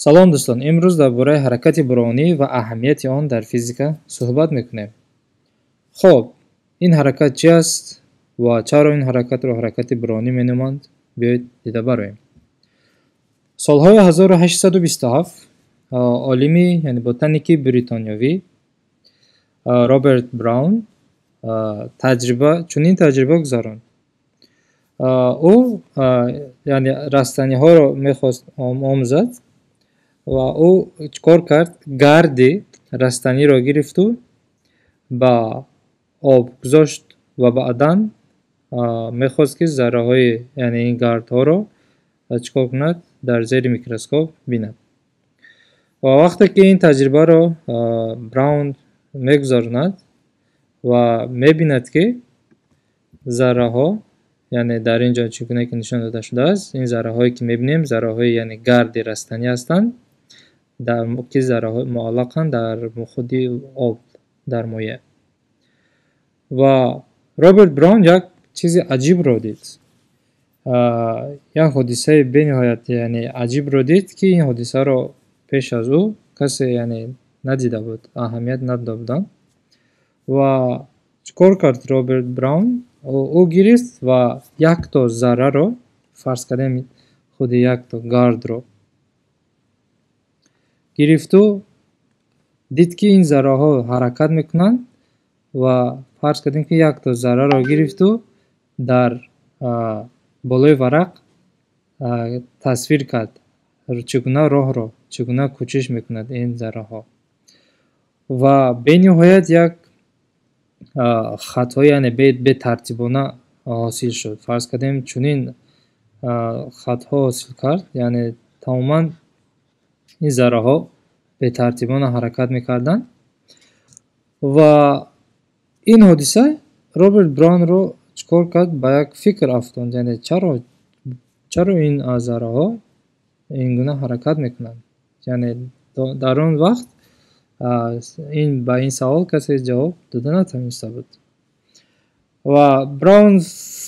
Салом, дӯстон! Имрӯз дар бораи ҳаракати браунӣ ва аҳамияти он дар физика суҳбат мекунем. Хоб, ин ҳаракат чи аст ва чаро ин ҳаракатро ҳаракати браунӣ меноманд? Биёед, дида бароем. Солҳои 1827 олими, яъне ботаники бритониёвӣ Роберт Браун таҷриба, чунин таҷриба гузаронд. Ӯ, яъне, растаниҳоро мехост омӯзад ва ӯ чӣ кор кард? Гарди растаниро гирифту ба об гузошт ва баъдан мехост, ки зарраҳои, яъне ин гардҳоро чӣ кор кунад? Дар зери микроскоп бинад. Ва вақте ки ин таҷрибаро Браун мегузаронад ва мебинад, ки зарраҳо, яъне дар ин ҷо чӣ гуна ки нишон дода шудааст, ин зарраҳое ки мебинем, зарраҳои, яъне гарди растанӣ ҳастанд, ки зарраҳо муаллақанд дар худи об, дар моеъ. Ва Роберт Браун як чизи аҷибро дид, як ҳодисаи бениҳоят, яъне, аҷибро дид, ки ин ҳодисаро пеш аз ӯ касе, яъне, надида буд, аҳамият надода буданд. Ва чӣ кор кард Роберт Браун? Ӯ гирифт ва якто зарраро, фарз кардем, худи якто гардро гирифту дид, ки ин зарраҳо ҳаракат мекунанд. Ва фарз кардем, ки якто зарраро гирифту дар болои варақ тасвир кард, чӣ гуна роҳро, чӣ гуна кӯчиш мекунад ин зарраҳо. Ва бениҳоят як хатҳои, яъне, бетартибона ҳосил шуд. Фарз кардем, чунин хатҳо ҳосил кард, яъне тамоман ин зарраҳо бетартибона ҳаракат мекарданд. Ва ин ҳодиса Роберт Браунро чӣ кор кард? Ба як фикр афтонд, яъне чаро ин зарраҳо ин гуна ҳаракат мекунанд? Яъне дар он вақт ин ба ин савол касе ҷавоб дода натавониста буд. Ва Браун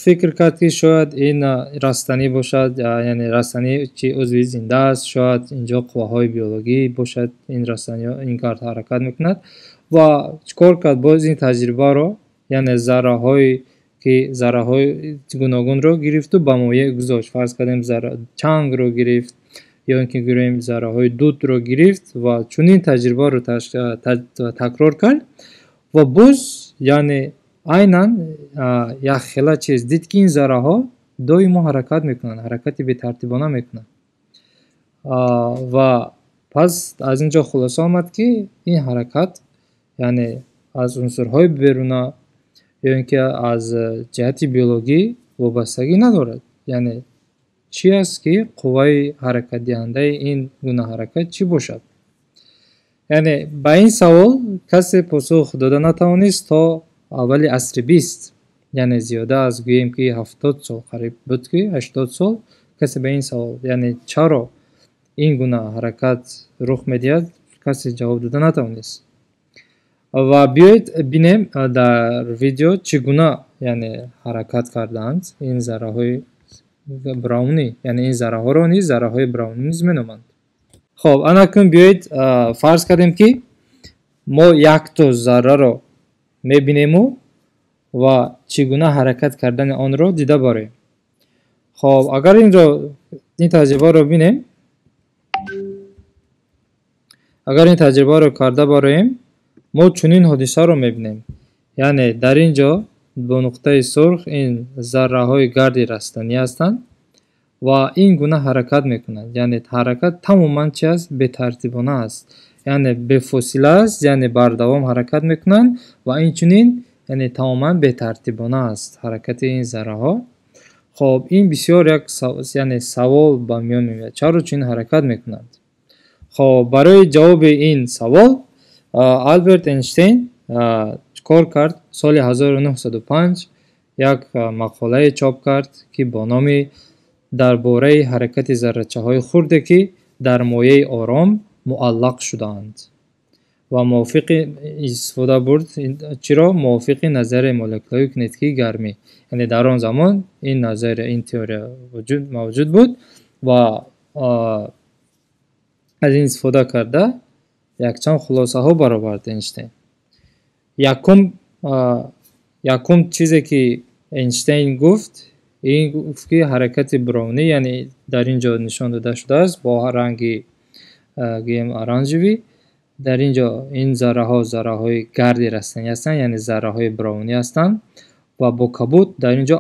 фикр кард, ки шояд ин растанӣ бошад, яъне растанӣ чи узви зинда аст, шояд инҷо қувваҳои биологӣ бошад, ин растаниҳо ин кард ҳаракат мекунад. Ва чӣ кор кард? Боз ин таҷрибаро, яъне зарраҳое ки зарраҳои гуногунро гирифту ба моеъ гузошт. Фарз кардем, чангро гирифт ё ин ки гӯем, зарраҳои дудро гирифт ва чунин таҷрибаро такрор кард ва боз, яъне, айнан якхела чиз дид, ки ин зарраҳо доимо ҳаракат мекунанд, ҳаракати бетартибона мекунанд. Ва пас аз ин ҷо хулоса омад, ки ин ҳаракат, яъне, аз унсурҳои беруна ё ин ки аз ҷиҳати биологӣ вобастагӣ надорад. Яъне чӣ аст, ки қувваи ҳаракатдиҳандаи ин гуна ҳаракат чӣ бошад? Яъне ба ин савол касе посух дода натавонист то аввали асри 20, яъне зиёда аз, гӯем ки, 70 сол қариб буд, ки 80 сол касе ба ин савол, яъне чаро ин гуна ҳаракат рух медиҳад, касе ҷавоб дода натавонист. Ва биёед, бинем дар видео, чӣ гуна, яъне, ҳаракат кардаанд ин зарраҳои браунӣ, яъне ин зарраҳоро низ зарраҳои браунӣ низ меноманд. Хоб, анакун биёед, фарз кардем, ки мо якто зарраро мебинему ва чӣ гуна ҳаракат кардани онро дида бароем. Хоб, агар инро, ин таҷрибаро бинем, агар ин таҷрибаро карда бароем, мо чунин ҳодисаро мебинем. Яъне дар ин ҷо бо нуқтаи сурх ин зарраҳои гарди растанӣ ҳастанд ва ин гуна ҳаракат мекунанд. Яъне ҳаракат тамоман чи аст? Бетартибона аст, яъне бефосила аст, яъне бардавом ҳаракат мекунанд ва инчунин, яъне, тамоман бетартибона аст ҳаракати ин зарраҳо. Хоб, ин бисёр як, яъне, савол ба миён меояд: чаро чунин ҳаракат мекунанд? Хоб, барои ҷавоби ин савол Алберт Эйнштейн чӣ кор кард? Соли 1905 як мақолае чоп кард, ки бо номи «Дар бораи ҳаракати заррачаҳои хурде, ки дар моеи ором муаллақ шудаанд». Ва мувофиқи истифода бурд чиро? Мувофиқи назарияи молекулавии кинетикии гармӣ. Яъне дар он замон ин назария, ин теория мавҷуд буд ва Аз ин истифода карда якчанд хулосаҳо баровард Эйнштейн. Якум чизе, ки Эйнштейн гуфт, ин гуфт, ки ҳаракати броунӣ, яъне дар ин ҷо нишон дода шудааст бо ранги, гӯем, оранжевый. Дар ин ҷо ин зарраҳо зарраҳои гарди растанӣ ҳастанд, яъне зарраҳои броунӣ ҳастанд, ва бо кабуд дар ин ҷо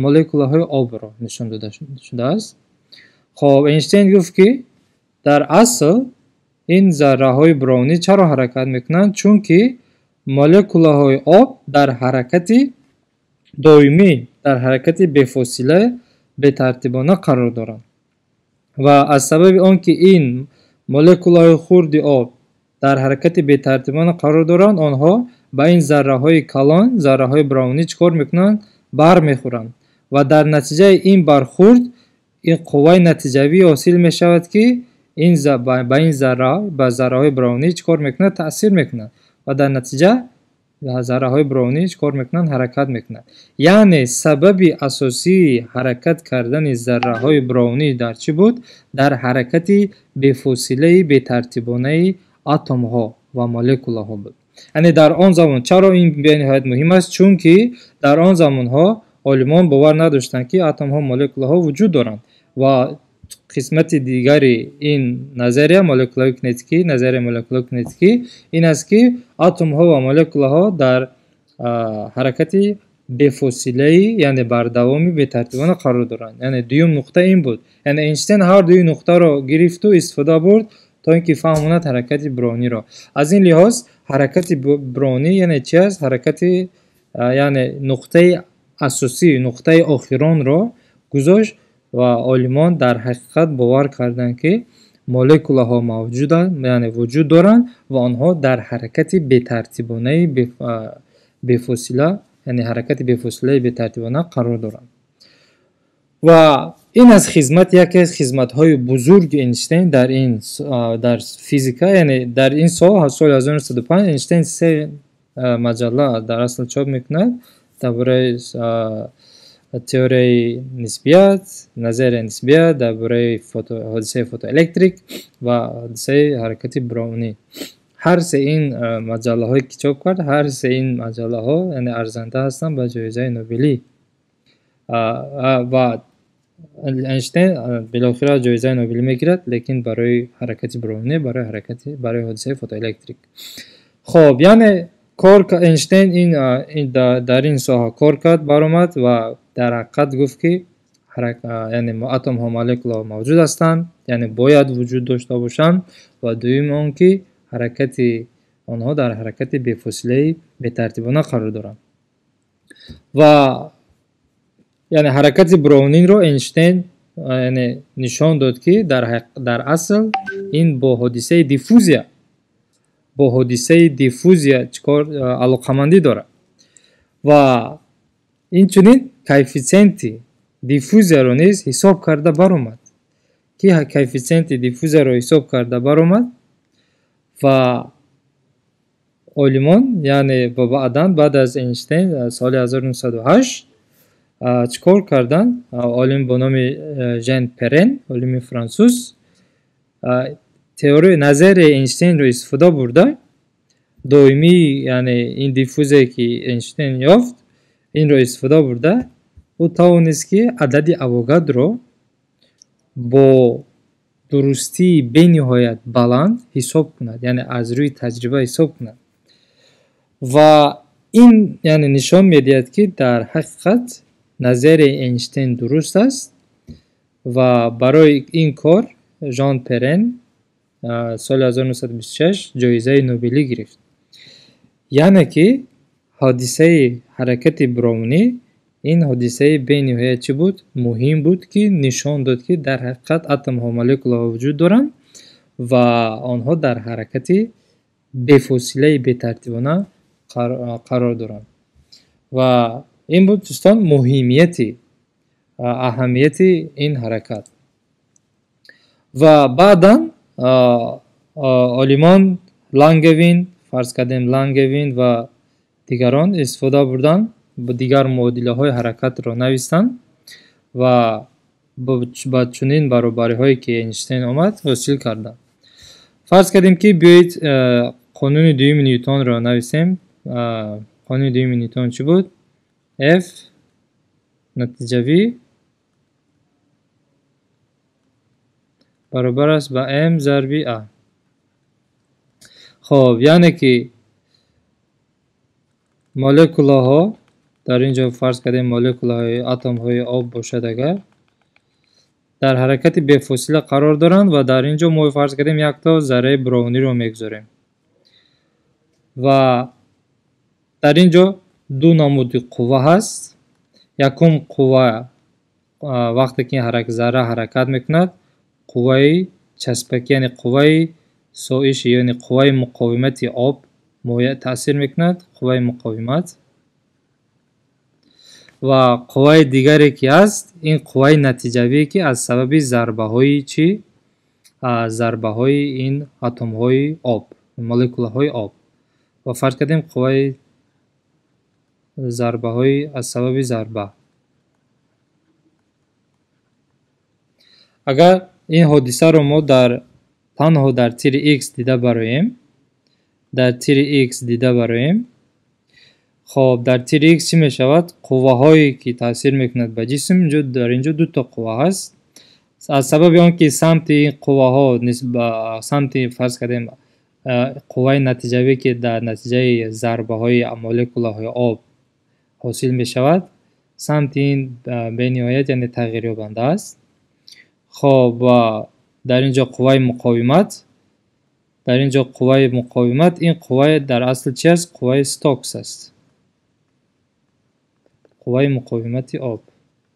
молекулаҳои обро нишон дода шудааст. Хоб, Эйнштейн гуфт, ки дар асл ин зарраҳои броунӣ чаро ҳаракат мекунанд? Чунки молекулаҳои об дар ҳаракати доимӣ, дар ҳаракати бефосила, бетартибона қарор доранд ва аз сабаби он ки ин молекулаҳои хурди об дар ҳаракати бетартибона қарор доранд, онҳо ба ин зарраҳои калон, зарраҳои броунӣ, чӣ кор мекунанд? Бармехӯранд ва дар натиҷаи ин бархӯрд ин қувваи натиҷавӣ ҳосил мешавад, ки ин ба ин зарра, ба зарраҳои броунӣ чӣ кор мекунад? Таъсир мекунад ва дар натиҷа зарраҳои броунӣ чӣ кор мекунанд? Ҳаракат мекунанд. Яъне сабаби асосии ҳаракат кардани зарраҳои броунӣ дар чӣ буд? Дар ҳаракати бефосилаи бетартибонаи атомҳо ва молекулаҳо буд. Яъне дар он замон чаро ин бениҳоят муҳим аст? Чунки дар он замонҳо олимон бовар надоштанд, ки атомҳо, молекулаҳо вуҷуд доранд, ва қисмати дигари ин назария молекулаи кинетикӣ, назарияи молекулаи кинетикӣ ин аст, ки атомҳо ва молекулаҳо дар ҳаракати бефосилаи, яъне бардавоми бетартибона қарор доранд. Яъне дуюм нуқта ин буд. Яъне Эйнштейн ҳар дуи нуқтаро гирифту истифода бурд, то ин ки фаҳмонад ҳаракати броуниро. Аз ин лиҳоз ҳаракати броунӣ яъне чи аст? Ҳаракати, яъне нуқтаи асосӣ, нуқтаи охиронро гузошт ва олимон дар ҳақиқат бовар карданд, ки молекулаҳо мавҷуданд, яъне вуҷуд доранд ва онҳо дар ҳаракати бетартибонаи бефосила, яъне ҳаракати бефосилаи бетартибона қарор доранд. Ва ин аз хизмат, яке аз хизматҳои бузурги Эйнштейн дар физика. Яъне дар ин сол, соли 1905, Эйнштейн се маҷалла дар асл чоп мекунад дар бораи теорияи нисбият, назарияи нисбият, дар бораи ҳодисаи фотоэлектрик ва ҳодисаи ҳаракати броунӣ. Ҳар се ин маҷаллаҳое, ки чоп кард, ҳар се ин маҷаллаҳо, яъне арзанда ҳастанд ба ҷоизаи Нобелӣ. Ва Эйнштейн билохира ҷоизаи Нобелӣ мегирад, лекин барои ҳаракати броунӣ, барои ҳодисаи фотоэлектрик. Хоб, яъне кор Эйнштейн ин дар ин соҳа кор кард, баромад ва дар ҳақиқат гуфт, ки яъне атомҳо, молекулаҳо мавҷуд ҳастанд, яъне бояд вуҷуд дошта бошанд, ва дуюм он ки ҳаракати онҳо дар ҳаракати бефосилаи бетартибона қарор доранд. Ва яъне ҳаракати броунинро Эйнштейн, яъне нишон дод, ки дар асл ин бо ҳодисаи диффузия чӣ кор алоқамандӣ дорад. Ва инчунин коэффисиенти диффузияро низ ҳисоб карда баромад, ки коэффисиенти диффузияро ҳисоб карда баромад ва олимон, яъне баъдан, баъд аз Эйнштейн, соли 1908 чӣ кор карданд? Олим бо номи Жен Перен, олими франсуз, теория, назарияи Эйнштейнро истифода бурда, доимӣ, яъне ин диффузие, ки Эйнштейн ёфт, инро истифода бурда, ӯ тавонист, ки адади Авогадро бо дурустии бениҳоят баланд ҳисоб кунад, яъне аз рӯи таҷриба ҳисоб кунад. Ва ин, яъне, нишон медиҳад, ки дар ҳақиқат назарияи Эйнштейн дуруст аст. Ва барои ин кор Жан Перен соли 1926 ҷоизаи Нобелӣ гирифт. Яъне ки ҳодисаи ҳаракати броунӣ ин ҳодисаи бениҳоят чӣ буд? Муҳим буд, ки нишон дод, ки дар ҳақиқат атомҳо, молекулаҳо вуҷуд доранд ва онҳо дар ҳаракати бефосилаи бетартибона қарор доранд. Ва ин буд, дӯстон, муҳимияти, аҳамияти ин ҳаракат. Ва баъдан олимон Лангевин, фарз кардем, Лангевин ва дигарон истифода бурданд, дигар муодилаҳои ҳаракатро навистанд ва ба чунин баробариҳое, ки Эйнштейн омад, ҳосил карданд. Фарз кардем, ки биёед қонуни дуюми Ньютонро нависем. Қонуни дуюми Ньютон чӣ буд? F натиҷавӣ баробар аст ба m зарби a. Хоб, яъне ки молекулаҳо дар ин ҷо фарз кардем молекулаҳои атомҳои об бошад, агар дар ҳаракати бефосила қарор доранд ва дар ин ҷо мо фарз кардем якто зарраи броуниро мегузорем ва дар ин ҷо ду намуди қувва ҳаст. Якум қувва вақте ки зарра ҳаракат мекунад, қувваи часпакӣ, яъне қувваи соиши, яъне қувваи муқовимати об моеъ таъсир мекунад, қувваи муқовимат. Ва қувваи дигаре ки ҳаст, ин қувваи натиҷавие ки аз сабаби зарбаҳои чӣ? Зарбаҳои ин атомҳои об, молекулаҳои об. Ва фарз кардем қувваи зарбаҳои аз сабаби зарба. Агар ин ҳодисаро мо танҳо дар тири X дида бароем, дар тири X дида бароем, хоб, дар тири X чӣ мешавад? Қувваҳое ки таъсир мекунад ба ҷисм, дар ин ҷо дуто қувва ҳаст. Аз сабаби он ки самти ин қувваҳо самти фарз кардем қувваи натиҷавӣ ки дар натиҷаи зарбаҳои молекулаҳои об ҳосил мешавад, самти ин бениҳоят, яъне тағйирёбанда аст. Хоб, ва дар ин ҷо қувваи муқовимат, дар ин ҷо қувваи муқовимат, ин қувваи дар асл чи аст? Қувваи Стокс аст. Қувваи муқовимати об,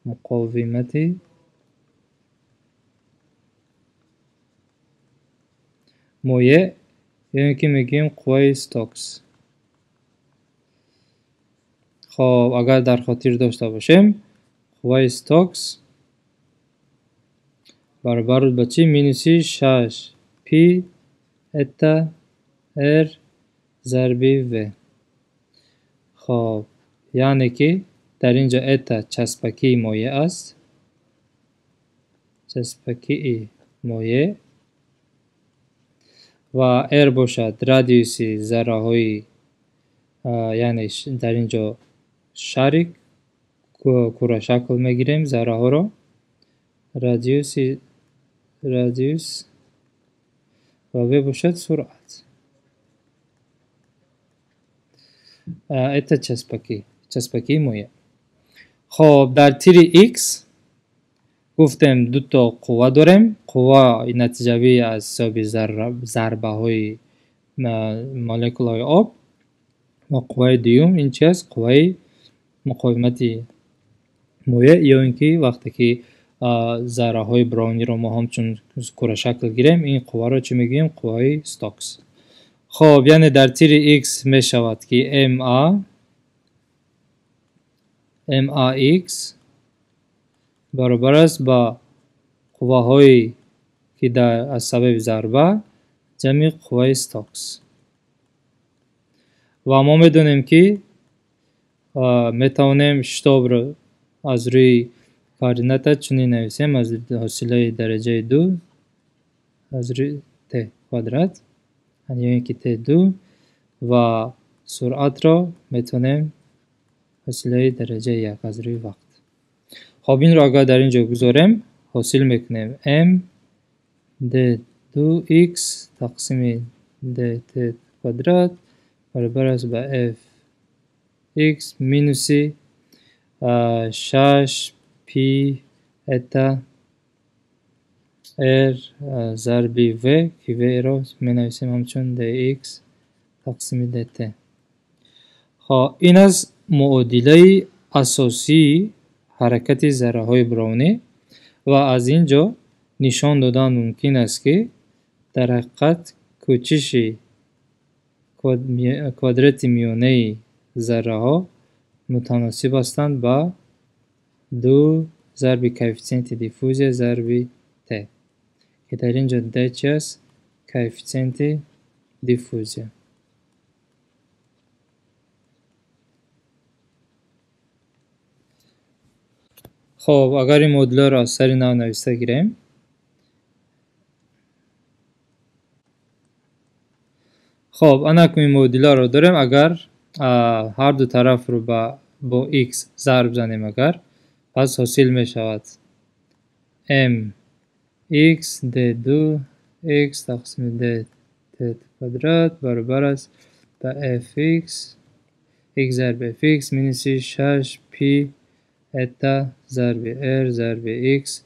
муқовимати моеъ, ё ин ки мегӯем қувваи Стокс. Хоб, агар дар хотир дошта бошем, қувваи Стокс баробар буд ба чӣ? Минуси 6 пи эта р зарби в. Хоб, яъне ки дар ин ҷо эта часпакии моеъ аст, часпакии моеъ, ва r бошад радиуси зарраҳои, яъне дар ин ҷо шарик курашакл мегирем зарраҳоро, радиус ва v бошад суръат. Это часпакии моеъ. Хоб, дар тири X гуфтем дуто қувва дорем. Қувваи натиҷавӣ аз ҳисоби зарбаҳои молекулаҳои об ва қувваи дуюм ин чи аст? Қувваи муқовимати моеъ, ё ин ки вақте ки зарраҳои броуниро мо ҳамчун курашакл гирем, ин қувваро чӣ мегӯем? Қувваи Стокс. Хоб, яъне дар тири X мешавад ки MAX баробар аст ба қувваҳое ки аз сабаби зарба ҷамъи қувваи Стокс. Ва мо медонем ки метавонем шитобро аз рӯи координата чунин нависем, аз ҳосилаи дараҷаи 2 аз рӯи t квадрат, ё ин ки t2, ва суръатро метавонем ҳосилаи дараҷаи 1 аз рӯи вақт. Хоб, инро агар дар ин ҷо гузорем, ҳосил мекунем m d2x тақсими dt квадрат баробар аст ба f x минуси 6 пи эта r зарби v, ки v-ро менависем ҳамчун dx тақсими dt. Хоб, ин аст муодилаи асосии ҳаракати зарраҳои броунӣ ва аз ин ҷо нишон додан мумкин аст, ки дар ҳақиқат кӯчиши квадрати миёнаи зарраҳо мутаносиб ҳастанд ба 2 зарби коэффитсиенти диффузия зарби t, ки дар ин ҷо d чи аст? Коэффитсиенти диффузия. Хоб, агар ин муодиларо аз сари нав нависта гирем, Хоб, ана ин муодиларо дорем. Агар ҳар ду тарафро бо x зарб занем, агар пас ҳосил мешавад m x d2 x тақсими dt квадрат баробар аст ба fx x зарби fx минуси 6 пи эта зарби r зарби x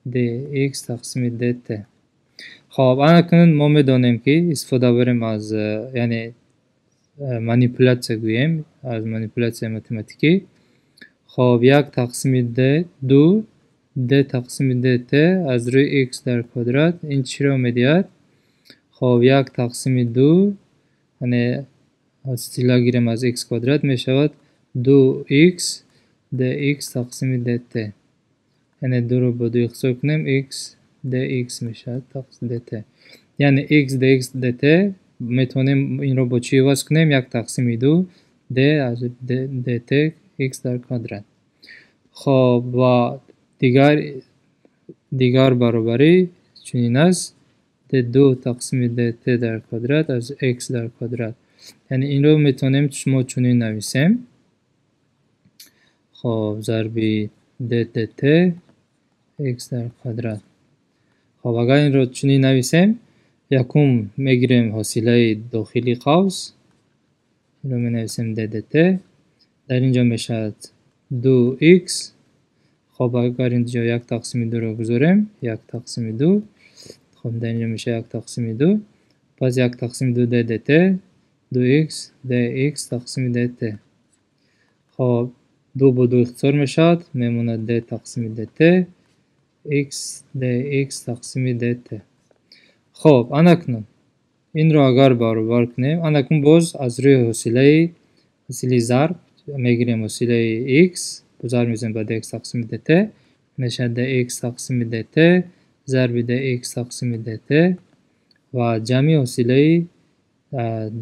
dx тақсими dt. Хоб, ана кунун мо медонем, ки истифода барем аз, яъне манипулятсия гӯем, аз манипулятсияи математикӣ. Хоб, як тақсими d ду d тақсими dt аз рӯи x дар квадрат ин чиро медиҳад? Хоб, як тақсими ду, яъне ҳосила гирем аз x квадрат, мешавад ду x dx тақсими dt. Яъне дуро бо ду ихтисор кунем, x dx мешавад dt. Яъне x dx dt метавонем инро бо чӣ иваз кунем? Як тақсими ду d аз dt x дар квадрат. Хоб, ва дигар баробарӣ чунин аст: d2 тақсими dt дар квадрат аз x дар квадрат. Яъне инро метавонем мо чунин нависем. Хоб, зарби d dt x дар квадрат. Хоб, агар инро чунин нависем, якум мегирем ҳосилаи дохили қавс, инро менависем d dt. Дар ин ҷо мешавад ду x. Хоб, агар ин ҷо як тақсими дуро гузорем, як тақсими ду, хоб, дар ин ҷо мешавад як тақсими ду, пас як тақсими ду d dt ду x dx тақсими dt. Хоб, ду бо ду ихтисор мешавад, мемонад d тақсими dt x dx тақсими dt. Хоб, анакнун инро агар баробар кунем, анакнун боз аз рӯи ҳосили зарб мегирем ҳосилаи x, зарб мезанем ба dx тақсими dt, мешавад dx тақсими dt зарби dx тақсими dt ва ҷамъи ҳосилаи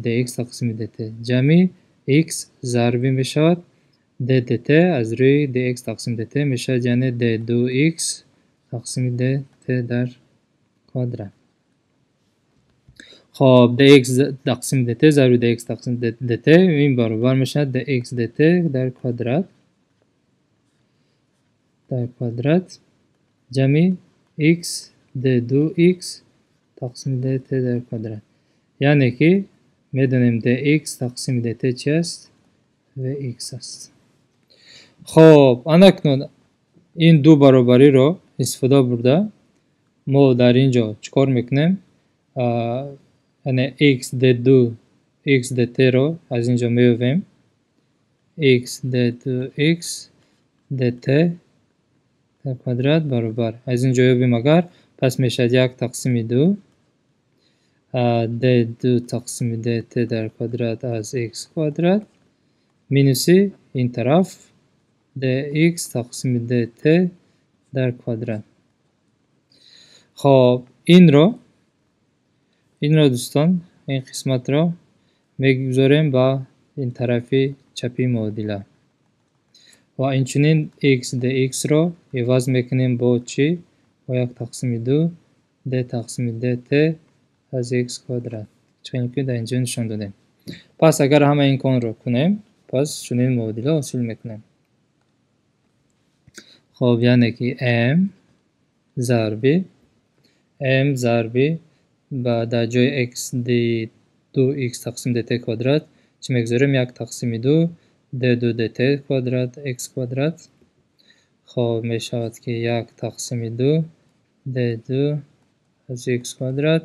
dx тақсими dt, ҷамъи x зарби мешавад d dt аз рӯи dx тақсими dt мешавад, яъне d2x тақсими dt дар квадрат. Хоб, dx тақсими dt зарби dx тақсими dt ин баробар мешавад dx dt дар квадрат ҷамъи x d2x тақсими dt дар квадрат. Яъне ки медонем, dx тақсими dt чи аст? Vx аст. Хоб, анакнун ин ду баробариро истифода бурда, мо дар ин ҷо чӣ кор мекунем? Яъне x d2 x dt-ро аз ин ҷо меёбем. X d2x dt дар квадрат баробар, аз ин ҷо ёбем агар, пас мешавад як тақсими ду d2 тақсими dt дар квадрат аз x квадрат минуси ин тараф dx тақсими dt дар квадрат. Хоб, инро, дӯстон, ин қисматро мегузорем ба ин тарафи чапи муодила ва инчунин x dx-ро иваз мекунем бо чӣ? Бо як тақсими ду d тақсими dt аз x квадрат, чунин ки дар инҷо нишон додем. Пас агар ҳамаи ин корро кунем, пас чунин муодила ҳосил мекунем. Хоб, яъне ки m зарби ба дар ҷои x d ду x тақсим dt квадрат чӣ мегузорем? Як тақсими ду d ду dt квадрат x квадрат. Хоб, мешавад ки як тақсими ду d ду аз x квадрат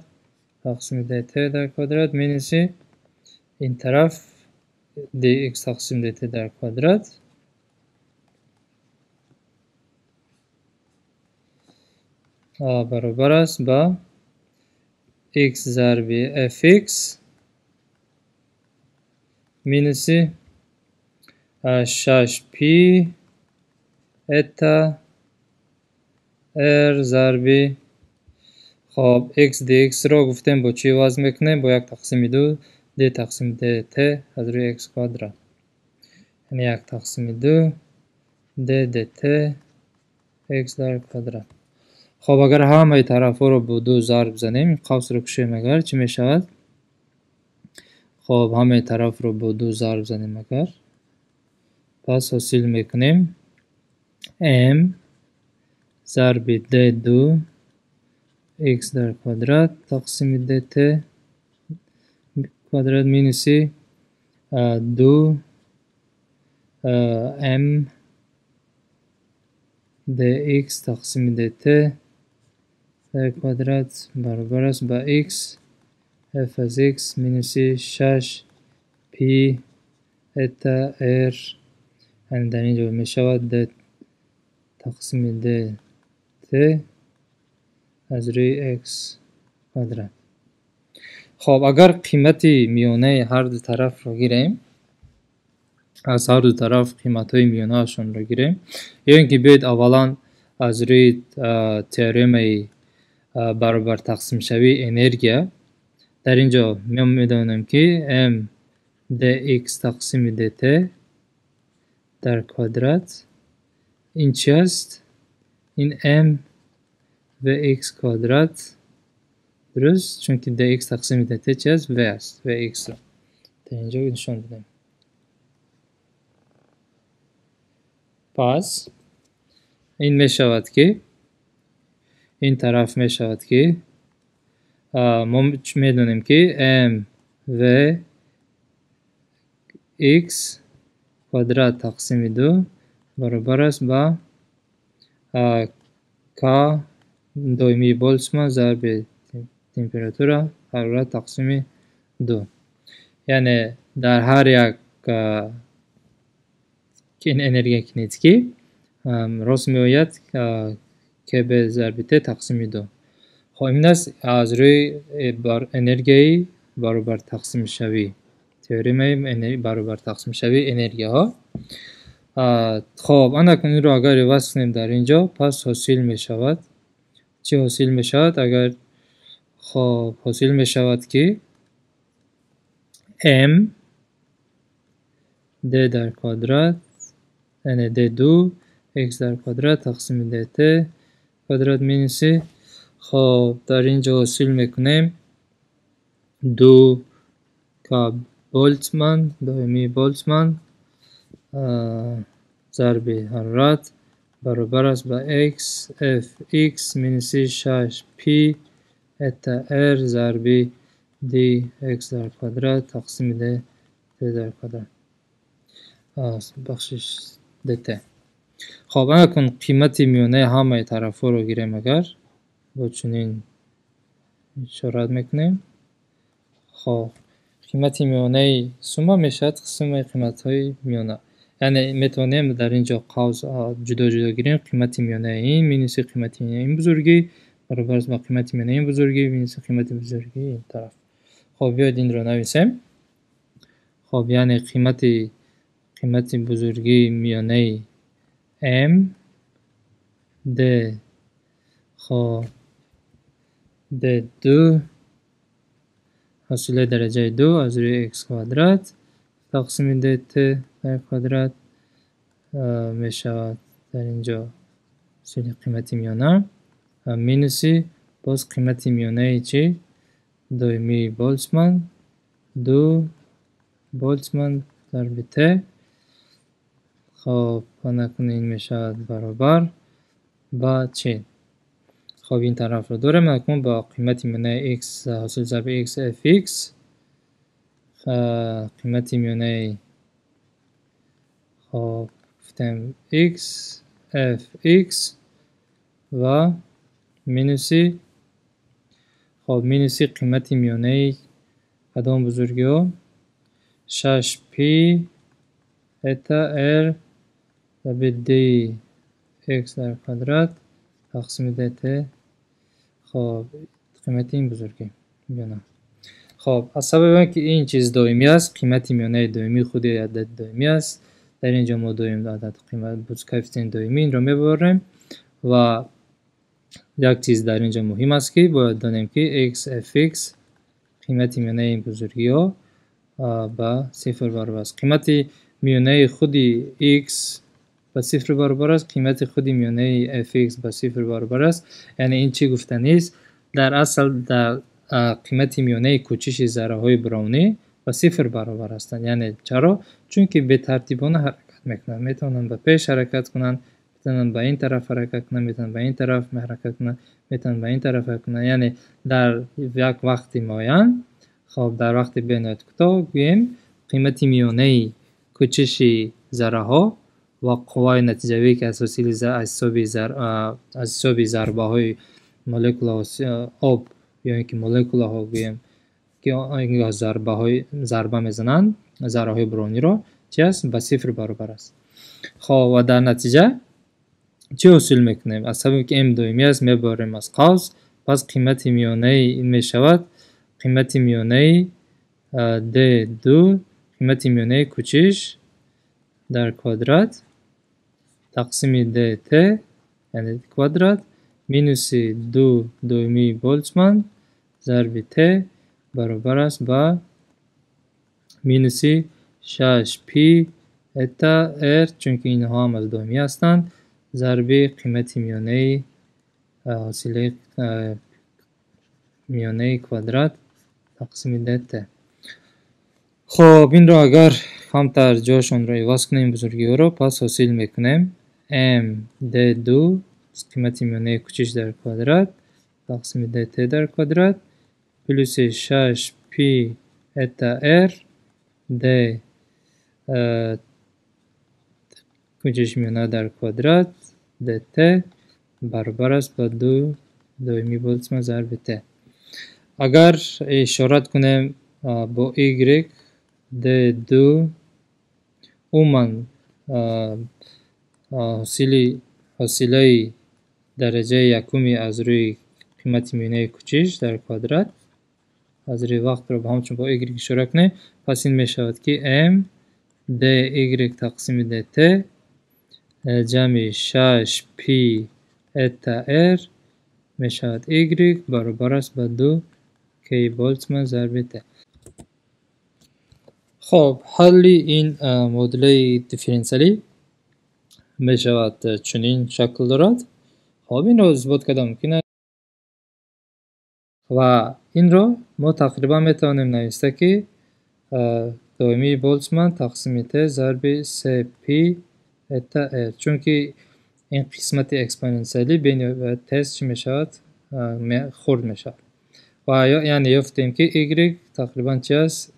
тақсими dt дар квадрат минуси ин тараф dx тақсим dt дар квадрат баробар аст ба x зарби fx минуси шаш пи эта r зарби. Хоб, x dx-ро гуфтем бо чӣ иваз мекунем? Бо як тақсими ду d тақсими dt аз рӯи x квадрат, яъне як тақсими ду d dt x дар квадрат. Хоб, агар ҳамаи тарафҳоро бо ду зарб занем, қавсро кушоем агар, чӣ мешавад? Хоб, ҳамаи тарафро бо 2 зарб занем агар, пас ҳосил мекунем m зарби d2 x дар квадрат тақсими dt квадрат минуси 2 m dx тақсими dt дар квадрат баробар аст ба x f аз x минуси 6 пи эта r, яъне дар ин ҷо мешавад d тақсими dt аз рӯи x квадрат. Хоб, агар қимати миёнаи ҳар ду тарафро гирем, аз ҳар ду тараф қиматҳои миёнаашонро гирем, ё ин ки биёед аввалан аз рӯи теоремаи баробар тақсимшавии энергия, дар ин ҷо мо медонем, ки m dx тақсими dt дар квадрат ин чи аст? Ин m vx квадрат, дуруст? Чунки dx тақсими dt чи аст? V аст. Vx-ро дар ин ҷо нишон додем. Пас ин мешавад, ки ин тараф мешавад, ки мо медонем, ки m v x квадрат тақсими 2 баробар аст ба к доимии Болтсман зарби температура ҳарорат тақсими 2. Яъне дар ҳар як энергияи кинетикӣ рост меояд кб зарби т тақсими 2. Хоб, ин аст аз рӯи энергияи баробар тақсимшавӣ, теоремаи баробар тақсимшавии энергияҳо. Хоб, анакун инро агар иваз кунем дар ин ҷо, пас ҳосил мешавад. Чӣ ҳосил мешавад? Агар, хоб, ҳосил мешавад, ки m d дар квадрат, яъне d2 x дар квадрат тақсими dt квадрат минуси, хоб, дар ин ҷо ҳосил мекунем 2 к Болтсман, доимии Болтсман, зарби ҳарорат баробар аст ба x f x минуси 6 пи эта r зарби d x дар квадрат тақсими d t дар квадрат, бахшиш, dt. Хоб, анакун қимати миёнаи ҳамаи тарафҳоро гирем агар, бо чунин ишорат мекунем. Хоб, қимати миёнаи сумма мешавад суммаи қиматҳои миёна. Яъне метавонем дар ин ҷо қавс ҷудо ҷудо гирем: қимати миёнаи ин минуси қимати ин бузургӣ баробар аст ба қимати миёнаи ин бузургӣ минуси қимати бузургии ин тараф. Хоб, биёед инро нависем. Хоб, яъне қимати бузургии миёнаи m d, хоб, d2 ҳосилаи дараҷаи 2 аз рӯи x квадрат тақсими dt дар квадрат мешавад дар ин ҷо ҳосили қимати миёна минуси боз қимати миёнаи чӣ? Доимии Болтсман, 2 Болтсман зарби т. Хоб, анакун ин мешавад баробар ба чӣ? Хоб, ин тарафро дорем. Акнун ба қимати миёнаи x ҳосил зарби x f x, қимати миёнаи, хоб, гуфтем x f x ва минуси, хоб, минуси қимати миёнаи кадом бузургиҳо? 6 пи эта r зарби d x дар квадрат тақсими dt. Хоб, қимати ин бузургӣ миёна. Хоб, аз сабаби он ки ин чиз доимӣ аст, қимати миёнаи доимии худи адад доимӣ аст, дар ин ҷо мо доим адад қимат коэффициент доимӣ инро мебарем. Ва як чиз дар ин ҷо муҳим аст, ки бояд донем, ки x f x қимати миёнаи ин бузургиҳо ба сифр баробар аст. Қимати миёнаи худи x ба сифр баробар аст, қимати худи миёнаи fx ба сифр баробар аст. Яъне ин чӣ гуфтанист? Дар асл дар қимати миёнаи кӯчиши зарраҳои браунӣ ба Ба сифр баробар ҳастанд. Яъне чаро? Чунки бетартибона ҳаракат мекунанд. Метавонанд ба пеш ҳаракат кунанд, метавонанд ба ин тараф ҳаракат кунанд, метавонанд ба ин тараф ҳаракат кунанд, метавонанд ба ин тараф ҳаракат кунанд. Яъне дар як вақти муайян, хоб, дар вақти бениҳоят кӯтоҳ гӯем, қимати миёнаи кӯчиши зарраҳо ва қувваи натиҷавие, ки аз ҳосили аз ҳисоби зарбаҳои молекулаҳо об ё ин ки молекулаҳо гӯем, ки зарбаҳои зарба мезананд зарраҳои брониро, чи аст? Ба сифр баробар аст. Хоб, ва дар натиҷа чӣ ҳосил мекунем? Аз сабаби ки м доимӣ аст, мебарем аз қавс, пас қимати миёнаи ин мешавад қимати миёнаи d2, қимати миёнаи кӯчиш дар квадрат тақсими dt, яъне квадрат, минуси 2 доимии Болтсман зарби t баробар аст ба минуси 6 пи эта r, чунки инҳо ҳам аз доимӣ ҳастанд, зарби қимати миёнаи ҳосилаи миёнаи квадрат тақсими dt. Хоб, инро агар камтар ҷошонро иваз кунем, бузургиҳоро, пас ҳосил мекунем m d2 қимати миёнаи кӯчиш дар квадрат тақсими dt дар квадрат плюси 6 пи эта r d кӯчиши миёна дар квадрат dt баробар аст ба 2 доимии Болтсман зарби t. Агар ишорат кунем бо y d2, умуман ҳосилаи дараҷаи якуми аз рӯи қимати миёнаи кӯчиш дар квадрат аз рӯи вақтро ҳамчун бо y ишора кунем, пас ин мешавад, ки m dy тақсими dt ҷамъи 6 пи эта r мешавад y баробар аст ба 2 к Болтсман зарби t. Хоб, ҳалли ин муодилаи дифференсиалӣ мешавад, чунин шакл дорад. Хоб, инро исбот карда мумкин аст ва инро мо тақрибан метавонем нависта, ки доимии Болтсман тақсими t зарби се пи эта r, чунки ин қисмати экспоненсиалӣ бениҳоят тез чӣ мешавад? Хурд мешавад. Ва яъне ёфтем, ки y тақрибан чи аст?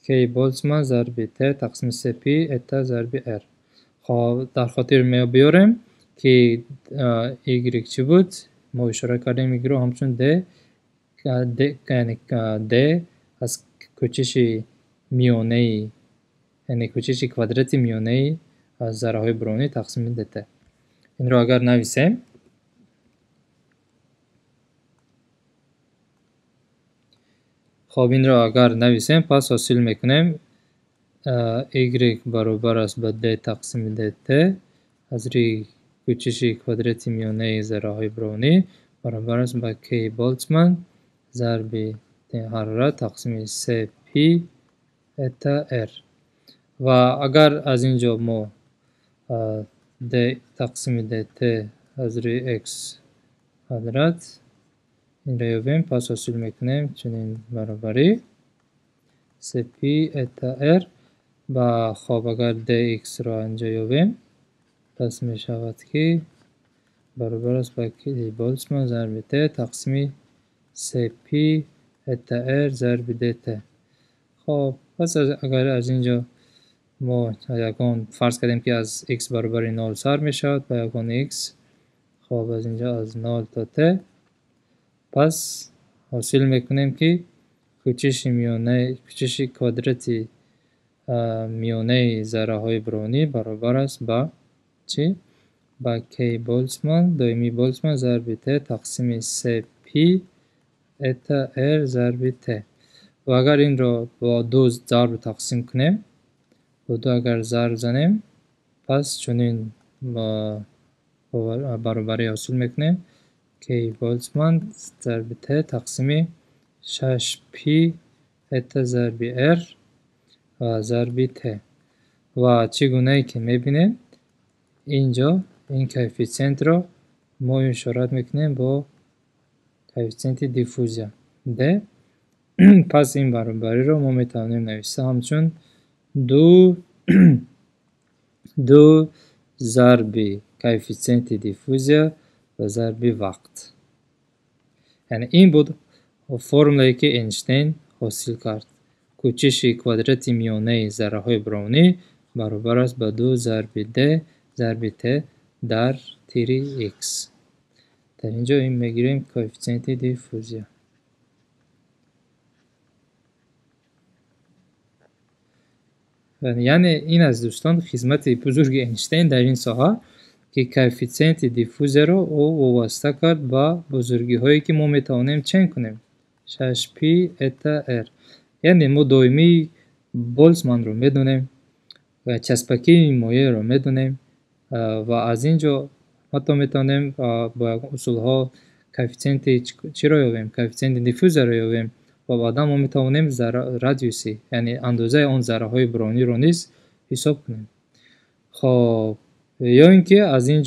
К Болтсман зарби t тақсими се пи эта зарби r. Хоб, дар хотир мебиёрем, ки y чӣ буд? Мо ишора кардем y-ро ҳамчун d, яъне d аз кӯчиши миёнаи, яъне кӯчиши квадрати миёнаи аз зарраҳои бронӣ тақсими dt. Инро агар нависем, хоб, инро агар нависем, пас ҳосил мекунем y баробар аст ба d тақсими dt аз рӯи кӯчиши квадрати миёнаи зарраҳои бронӣ баробар аст ба к Болтсман зарби ҳарорат тақсими се пи эта r. Ва агар аз ин ҷо мо d тақсими dt аз рӯи x квадрат инро ёбем, пас ҳосил мекунем чунин баробарӣ: се пи эта r ба. Хоб, агар dx-ро инҷо ёбем, пас мешавад, ки баробар аст ба к Болтсман зарби t тақсими се пи эта r зарби dt. Хоб, пас агар аз ин ҷо мо ягон фарз кардем, ки аз x баробари нол сар мешавад ба ягон x, хоб, аз ин ҷо аз нол то t, пас ҳосил мекунем, ки кӯчиши миёнаи, кӯчиши квадрати миёнаи зарраҳои бронӣ баробар аст ба чӣ? Ба к Болтсман, доимии Болтсман зарби t тақсими се пи эта r зарби t. Ва агар инро бо ду зарб тақсим кунем, бо ду агар зарб занем, пас чунин баробарӣ ҳосил мекунем: к Болтсман зарби t тақсими шаш пи эта зарби r зарби t. Ва чӣ гунае ки мебинем, ин ҷо ин коэффитсиентро мо ишорат мекунем бо коэффитсиенти диффузия d. Пас ин баробариро мо метавонем нависа ҳамчун ду зарби коэффитсиенти диффузия ва зарби вақт. Яъне ин буд формулае, ки Эйнштейн ҳосил кард. Кӯчиши квадрати миёнаи зарраҳои броунӣ баробар аст ба 2 зарби d зарби t дар тири x. Дар ин ҷо ин мегирем коэффитсиенти диффузия. Яъне ин аст, дӯстон, хизмати бузурги Эйнштейн дар ин соҳа, ки коэффитсиенти диффузияро ӯ вобаста кард ба бузургиҳое, ки мо метавонем чен кунем. 6 пи эта р. Яъне мо доимии Болцманро медонем, часпакии моеъро медонем ва аз ин ҷо ҳатто метавонем бо ягон усулҳо коэффитсиенти чиро ёбем? Коэффитсиенти диффузияро ёбем ва баъдан мо метавонем радиуси, яъне андозаи он зарраҳои броуниро низ ҳисоб кунем. Хоб, ё ин ки аз ин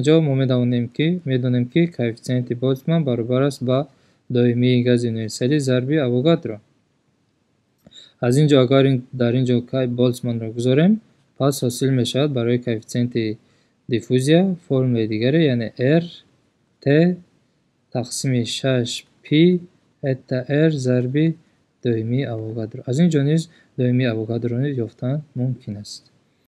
ҷо мо медонем, ки коэффитсиенти Болцман баробар аст ба доимии гази универсалӣ зарби Авогадро. Аз ин ҷо агар дар ин ҷо Болцманро гузорем, пас ҳосил мешавад барои коэффитсиенти диффузия формулаи дигаре, яъне r t тақсими 6 пи эта r зарби доимии Авогадро. Аз ин ҷо низ доимии Авогадро низ ёфтан мумкин аст.